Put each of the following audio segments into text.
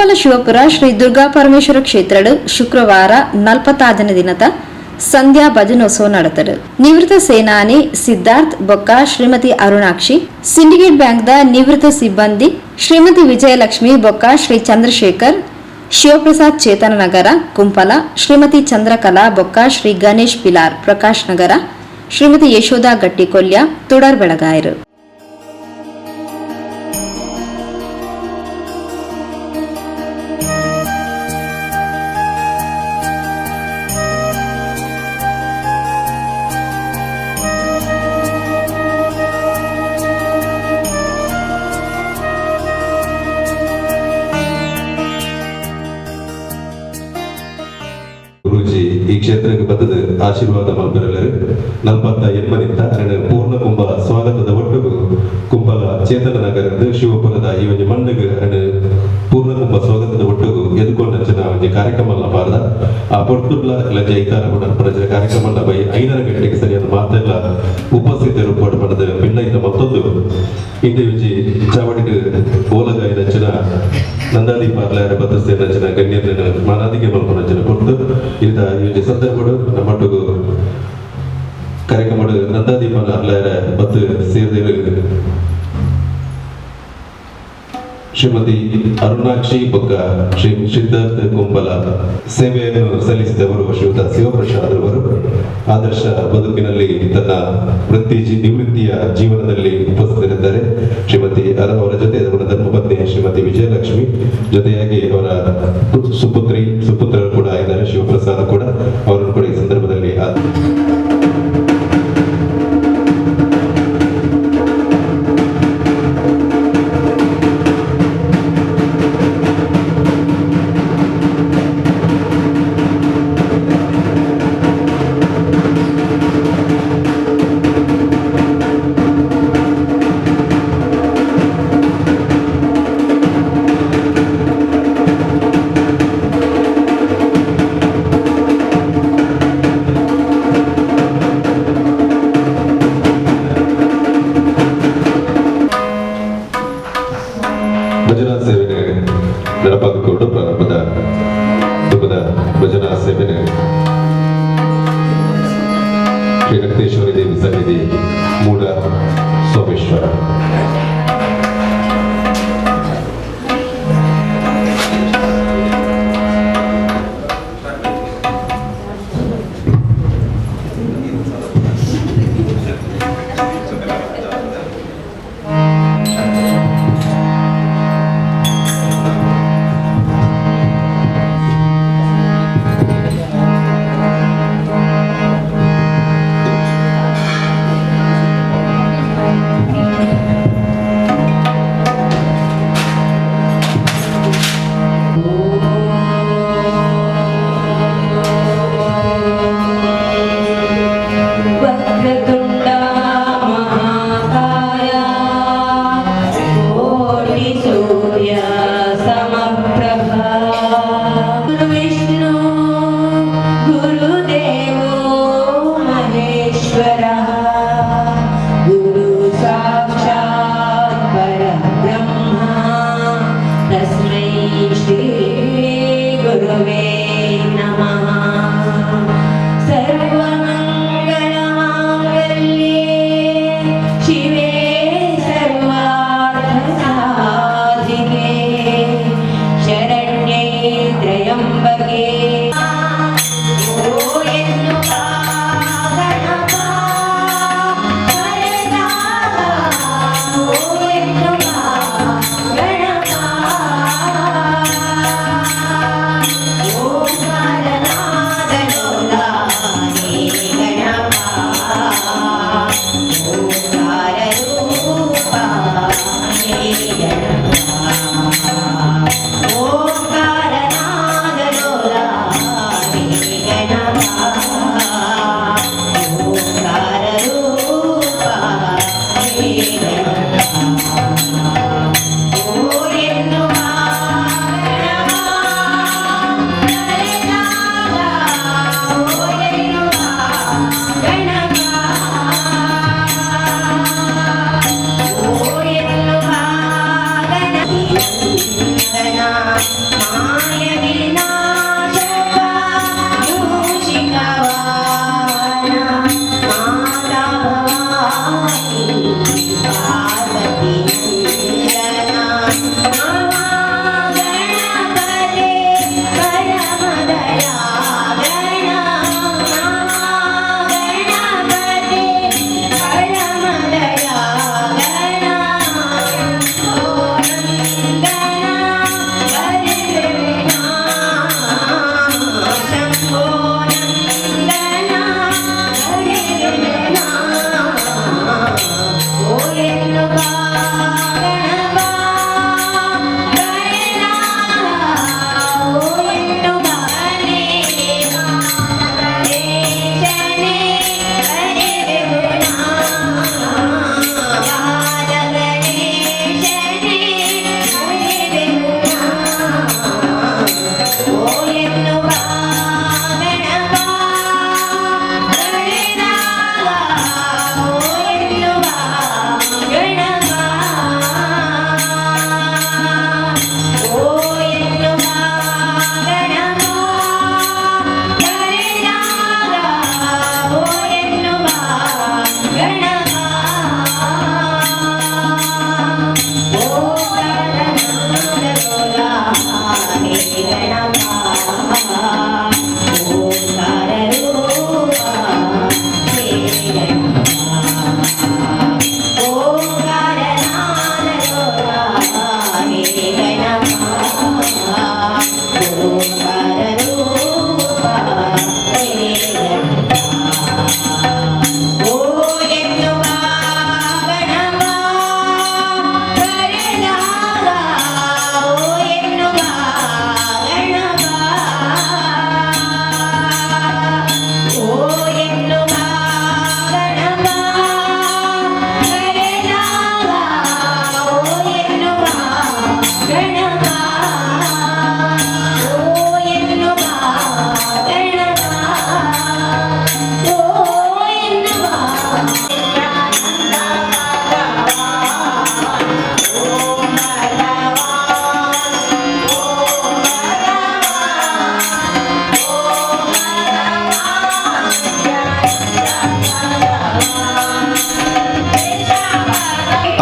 ಕುಂಪಲ ಶಿವಪುರ ಶ್ರೀ ದುರ್ಗಾ ಪರಮೇಶ್ವರ ಕ್ಷೇತ್ರಡ್ ಶುಕ್ರವಾರ 46ನೇ ದಿನದ ಸಂಧ್ಯಾ ಭಜನೋತ್ಸವ ನಡೆತರು. ನಿವೃತ್ತ ಸೇನಾನಿ ಸಿದ್ಧಾರ್ಥ್ ಬೊಕ್ಕ ಶ್ರೀಮತಿ ಅರುಣಾಕ್ಷಿ, ಸಿಂಡಿಕೇಟ್ ಬ್ಯಾಂಕ್ the ನಿವೃತ್ತ ಸಿಬ್ಬಂದಿ ಶ್ರೀಮತಿ ವಿಜಯಲಕ್ಷ್ಮಿ ಬೊಕ್ಕ ಶ್ರೀ ಚಂದ್ರಶೇಖರ್, ಶಿವಪ್ರಸಾದ್ ಚೇತನ ನಗರ ಕುಂಪಲ, ಶ್ರೀಮತಿ ಚಂದ್ರಕಲಾ ಬೊಕ್ಕ ಶ್ರೀ ಗಣೇಶ್ ಪಿಲಾರ್ ಪ್ರಕಾಶ್ ನಗರ, ಶ್ರೀಮತಿ ಯಶೋಧಾ ಗಟ್ಟಿಕೊಲ್ಯ ತುಡರ್ ಬೆಳಗಾಯರು. ಗುರೂಜಿ ಈ ಕ್ಷೇತ್ರಕ್ಕೆ ಬತ್ತದ ಆಶೀರ್ವಾದ ಮಲ್ಪೆರಲೆರ್. 48ನಿತ್ತ ಅರೆನ ಪೂರ್ಣ ಕುಂಭ ಸ್ವಾಗತದ ಒಟ್ಟುಗು ಕುಂಬಲ ಚೇತನ ನಗರದ ಶಿವಪುರದ ಈ ಒಂಜಿ ಮಣ್ಣುಗು ಅರೆನ ಪೂರ್ಣ ಕುಂಭ ಸ್ವಾಗತದ ಒಟ್ಟುಗು ಎದುಕೊಂಡಂಚಿನ ಒಂಜಿ ಕಾರ್ಯಕ್ರಮ ಬಾರದ ಆ ಪೊರ್ತುಡ್ಲ ಲಂಜ ಐತಾರ ಪ್ರಜೆ ಕಾರ್ಯಕ್ರಮ ಬೈ 5 ಗಂಟೆಗೆ ಸರಿಯಾದ ಮಾತೆಲ್ಲ ಉಪಸ್ಥಿತರು ಪೋಡು ಪಡೆದ ಭಿನ್ನೈತ ಮತ್ತೊಂದು ಇಂದು ಒಂಜಿ ಚಾವಡಿಗೆ ಬೋಲಗಾಯಿನಂಚಿನ ನಂದಾದೀಪ ಅರ್ಲಾಯರ ಬತ್ತಸೇನಂಚಿನ ಗಣ್ಯರನ್ನು ಮಾನಾದಿಗೆ ಮಲ್ಪನಂಚಿನ ಪೊರ್ತು ಇಂತ ಈ ಒಂಜಿ ಸಂದರ್ಭಡು ನಮ್ಮೊಟ್ಟುಗು ಕಾರ್ಯಕ್ರಮ ನಂದಾದೀಪ ಅರ್ಲಾಯರ ಬತ್ತು ಸೇರಿದ ಶ್ರೀಮತಿ ಅರುಣಾಕ್ಷಿ ಬೊಕ್ಕ ಶ್ರೀ ಸಿದ್ಧಾರ್ಥ ಕುಂಬಲ ಸೇವೆಯನ್ನು ಸಲ್ಲಿಸಿದವರು ಶ್ರೀಯುತ ಶಿವಪ್ರಸಾದ್ ಅವರು ಆದರ್ಶ ಬದುಕಿನಲ್ಲಿ ತನ್ನ ವೃತ್ತಿ ನಿವೃತ್ತಿಯ ಜೀವನದಲ್ಲಿ ಉಪಸ್ಥಿತರಿದ್ದಾರೆ. ಶ್ರೀಮತಿ ಅವರ ಜೊತೆ ಅವರ ಧರ್ಮಪತ್ನಿ ಶ್ರೀಮತಿ ವಿಜಯಲಕ್ಷ್ಮಿ ಜೊತೆಯಾಗಿ ಅವರ ಸುಪುತ್ರಿ ಸುಪುತ್ರರು ಕೂಡ ಇದ್ದಾರೆ. ಶಿವಪ್ರಸಾದ್ ಕೂಡ ಅವರನ್ನು ಕೂಡ ಈ ಸಂದರ್ಭದಲ್ಲಿ ಭಜನಾ ಸೇವೆನೆ ನಡಪಾದುಕೊಂಡು ಪ್ರಾರಂಭದ ದುಬದ ಭಜನಾ ಸೇವೆನೆ ಶ್ರೀ ರಕ್ತೇಶ್ವರಿ ದೇವಿ ಸನ್ನಿಧಿ ಮೂಡ ಸೋಮೇಶ್ವರ.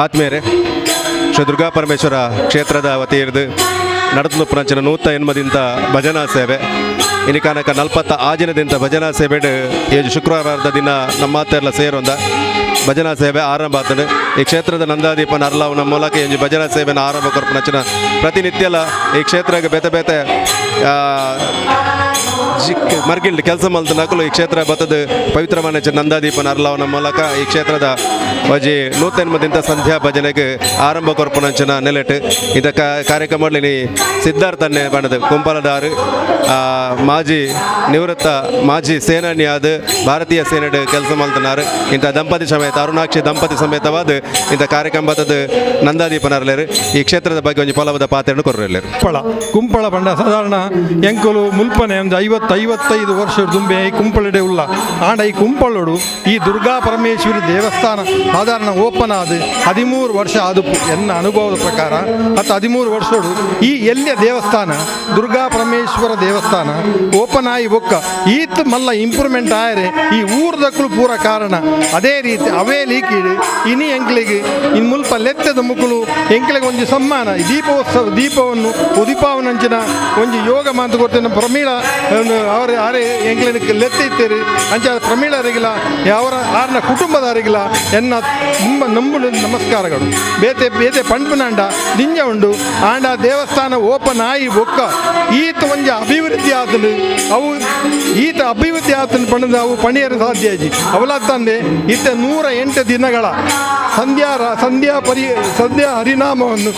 ಆತ್ಮೀಯರೇ, ಶ್ರೀ ದುರ್ಗಾ ಪರಮೇಶ್ವರ ಕ್ಷೇತ್ರದ ವತಿಯಿರ್ದು ನಡತುಪ್ಪುನಂಚಿನ 180ದಿಂದ ಭಜನಾ ಸೇವೆ ಇನಿಕಾನಕ 46ದಿಂದ ಭಜನಾ ಸೇವೆಡ್ ಏಜು ಶುಕ್ರವಾರದ ದಿನ ನಮ್ಮ ಸೇರೊಂದ ಭಜನಾ ಸೇವೆ ಆರಂಭ ಆತಂಡು. ಈ ಕ್ಷೇತ್ರದ ನಂದಾದೀಪನ ಅರ್ಲಾವನ ಮೂಲಕ ಎಂಜಿ ಭಜನಾ ಸೇವೆನ ಆರಂಭ ಕೊರ್ಪುನಂಚಿನ ಪ್ರತಿನಿತ್ಯಲ ಈ ಕ್ಷೇತ್ರಕ್ಕೆ ಬೇತೆ ಬೇತೆ ಮರ್ಗಿಲ್ಡ್ ಕೆಲಸ ಮಲ್ತನಕುಲು ಈ ಕ್ಷೇತ್ರ ಬತ್ತದ ಪವಿತ್ರಮಾನ ನಂದಾದೀಪನ ಅರ್ಲಾವನ ಮೂಲಕ ಈ ಕ್ಷೇತ್ರದ ವಜಿ 180ದಿಂದ ಸಂಧ್ಯಾ ಭಜನೆಗೆ ಆರಂಭ ಕೊರ್ಪುನಂಚಿನ ನೆಲೆಟ್ ಇದ ಕಾರ್ಯಕ್ರಮದಲ್ಲಿ ಸಿದ್ಧಾರ್ಥನ್ನೇ ಬಣ್ಣದ ಕುಂಪಲದಾರು ಮಾಜಿ ನಿವೃತ್ತ ಮಾಜಿ ಸೇನಾನಿಯಾದ ಭಾರತೀಯ ಸೇನೆಡ್ ಕೆಲಸ ಮಲ್ತನಾರು. ಇಂಥ ದಂಪತಿ ಸಮೇತ ಅರುಣಾಕ್ಷಿ ದಂಪತಿ ಸಮೇತವಾದ ಇಂಥ ಕಾರ್ಯಕ್ರಮ ಬತ್ತದ ನಂದಾದೀಪನರ್ಲೇರು ಈ ಕ್ಷೇತ್ರದ ಬಗ್ಗೆ ಒಂಜಿ ಫಲವಾದ ಪಾತ್ರೆಯನ್ನು ಕೊರ್ರೆಲ್ಲೇರು. ಕುಂಪಳ ಕುಂಪಳ ಬಂಡ ಸಾಧಾರಣ ಎಂಕುಲು ಮುಲ್ಪನೆ ಒಂದು 50-55 ವರ್ಷ ದುಂಬೆ ಈ ಕುಂಪಳಡೆ ಉಲ್ಲ. ಆಂಡ ಈ ಕುಂಪಳೋಡು ಈ ದುರ್ಗಾ ಪರಮೇಶ್ವರಿ ದೇವಸ್ಥಾನ ಸಾಧಾರಣ ಓಪನ್ ಆದ 13 ವರ್ಷ ಆದುಪ್ಪು ಎನ್ನ ಅನುಭವದ ಪ್ರಕಾರ. ಮತ್ತು 13 ವರ್ಷೋಡು ಈ ಎಲ್ಲಿಯ ದೇವಸ್ಥಾನ ದುರ್ಗಾ ಪರಮೇಶ್ವರ ದೇವಸ್ಥಾನ ಓಪನ್ ಆಯಿ ಬೊಕ್ಕ ಈತ್ ಮಲ್ಲ ಇಂಪ್ರೂವ್ಮೆಂಟ್ ಆಯರೆ ಈ ಊರ್ದಕ್ಕಲು ಪೂರ ಕಾರಣ. ಅದೇ ರೀತಿ ಅವೇ ಲೀಕಿಡು ಇನಿ ಎಂಕ್ಲಿಗೆ ಇನ್ ಮುಲ್ಪ ಲೆತ್ತದ ಮುಕ್ಕುಲು ಎಂಕ್ಲಿಗೆ ಒಂಜಿ ಸಮ್ಮಾನ ಈ ದೀಪೋತ್ಸವ ದೀಪವನ್ನು ಉದಿಪಾವನಂಚಿನ ಒಂಜಿ ಯೋಗ ಮಾತು ಕೊಡ್ತೇನೆ. ಪ್ರಮೀಳ ಅವರ ಆರೆ ಎಂಕ್ಲಿನ ಲೆತ್ತ ಇತ್ತೇರಿ ಅಂಚ ಪ್ರಮೀಳರಿಗಿಲ್ಲ ಅವರ ಆರ್ನ ಕುಟುಂಬದವರಿಗಿಲ್ಲ ಎನ್ನ ತುಂಬ ನಂಬು ನಮಸ್ಕಾರಗಳು. ಬೇತೆ ಬೇತೆ ಪಂಪುನಾಂಡ ದಿಂಜ ಉಂಡು. ಆಂಡ ದೇವಸ್ಥಾನ ಓಪನ್ ಆಯಿ ಬೊಕ್ಕ ಈತ ಒಂಜಿ ಅಭಿವೃದ್ಧಿ ಆತನು ಅವು ಈತ ಅಭಿವೃದ್ಧಿ ಆತನು ಪಣದ ಅವು ಪಣಿಯರು ಸಾಧ್ಯ ಆಜಿ ಅವಲ ತಂದೆ ಇತ್ತ 108 ದಿನಗಳ ಸಂಧ್ಯಾ ಸಂಧ್ಯಾ ಪರಿ ಸಂಧ್ಯಾ ಹರಿನಾಮವನ್ನು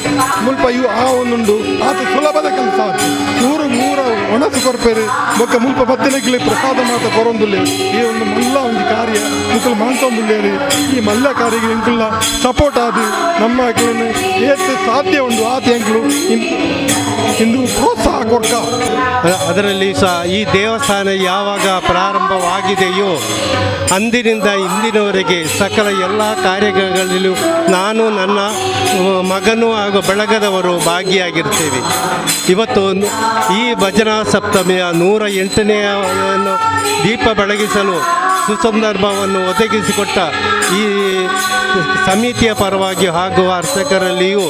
ಮುಲ್ಪ ಇವು ಆ ಒಂದುಂಡು ಆತ ಸುಲಭದ ಕೆಲಸ. ಊರು ಊರ ಒಣಸು ಕೊರ್ಪೇರು ಬೊಕ್ಕ ಮುಲ್ಪ ಬತ್ತಿನಕ್ಲಿ ಪ್ರಸಾದ ಮಾತ ಕೊರೊಂದುಲ್ಲೆ. ಈ ಒಂದು ಮಲ್ಲ ಒಂದು ಕಾರ್ಯ ಮುಕ್ಕಲು ಮಾಂತೊಂದುಲ್ಲೇರಿ. ಈ ಮಲ್ಲ ಕಾರ್ಯಗೆ ಎಂಕುಲ್ಲ ಸಪೋರ್ಟ್ ಆದು ನಮ್ಮ ಏತ್ ಸಾಧ್ಯ ಉಂಡು ಆತ ಎಂಕ್ಲು ಇಂದು ಪ್ರೋತ್ಸಾಹ ಕೊರ್ಕ. ಅದರಲ್ಲಿ ಸಹ ಈ ದೇವಸ್ಥಾನ ಯಾವಾಗ ಪ್ರಾರಂಭವಾಗಿದೆಯೋ ಅಂದಿನಿಂದ ಇಂದಿನವರೆಗೆ ಸಕಲ ಎಲ್ಲ ಕಾರ್ಯಗಳಲ್ಲೂ ನಾನು ನನ್ನ ಮಗನೂ ಹಾಗೂ ಬಳಗದವರು ಭಾಗಿಯಾಗಿರ್ತೇವೆ. ಇವತ್ತು ಈ ಭಜನಾ ಸಪ್ತಮಿಯ 108ನೆಯನ್ನು ದೀಪ ಬೆಳಗಿಸಲು ಸುಸಂದರ್ಭವನ್ನು ಒದಗಿಸಿಕೊಟ್ಟ ಈ ಸಮಿತಿಯ ಪರವಾಗಿ ಹಾಗೂ ಅರ್ಚಕರಲ್ಲಿಯೂ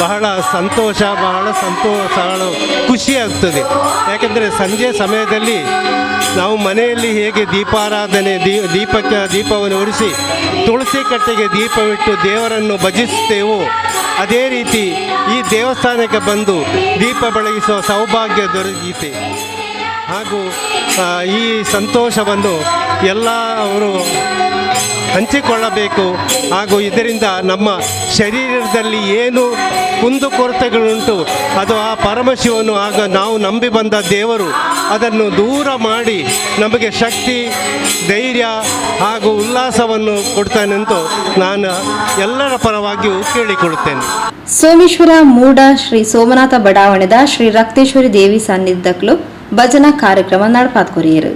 ಬಹಳ ಸಂತೋಷ, ಬಹಳ ಸಂತೋಷ, ಖುಷಿಯಾಗ್ತದೆ. ಯಾಕೆಂದರೆ ಸಂಜೆ ಸಮಯದಲ್ಲಿ ನಾವು ಮನೆಯಲ್ಲಿ ಹೇಗೆ ದೀಪಾರಾಧನೆ ದೀಪಕ್ಕೆ ದೀಪವನ್ನು ಉರಿಸಿ ತುಳಸಿ ಕಟ್ಟೆಗೆ ದೀಪವಿಟ್ಟು ದೇವರನ್ನು ಭಜಿಸುತ್ತೇವೋ ಅದೇ ರೀತಿ ಈ ದೇವಸ್ಥಾನಕ್ಕೆ ಬಂದು ದೀಪ ಬೆಳಗಿಸುವ ಸೌಭಾಗ್ಯ ದೊರಕಿದೆ. ಹಾಗೂ ಈ ಸಂತೋಷವನ್ನು ಎಲ್ಲ ಅವರು ಹಂಚಿಕೊಳ್ಳಬೇಕು. ಹಾಗೂ ಇದರಿಂದ ನಮ್ಮ ಶರೀರದಲ್ಲಿ ಏನು ಕುಂದುಕೊರತೆಗಳುಂಟು ಅದು ಆ ಪರಮಶಿವನು ಆಗ ನಾವು ನಂಬಿ ಬಂದ ದೇವರು ಅದನ್ನು ದೂರ ಮಾಡಿ ನಮಗೆ ಶಕ್ತಿ, ಧೈರ್ಯ ಹಾಗೂ ಉಲ್ಲಾಸವನ್ನು ಕೊಡ್ತಾನೆಂದು ನಾನು ಎಲ್ಲರ ಪರವಾಗಿಯೂ ಕೇಳಿಕೊಳ್ಳುತ್ತೇನೆ. ಸೋಮೇಶ್ವರ ಮೂಡ ಶ್ರೀ ಸೋಮನಾಥ ಬಡಾವಣೆದ ಶ್ರೀ ರಕ್ತೇಶ್ವರಿ ದೇವಿ ಸಾನ್ನಿಧ್ಯಕ್ಕಲು ಭಜನಾ ಕಾರ್ಯಕ್ರಮ ನಡಪಾತ್ ಕೊರಿಯರು.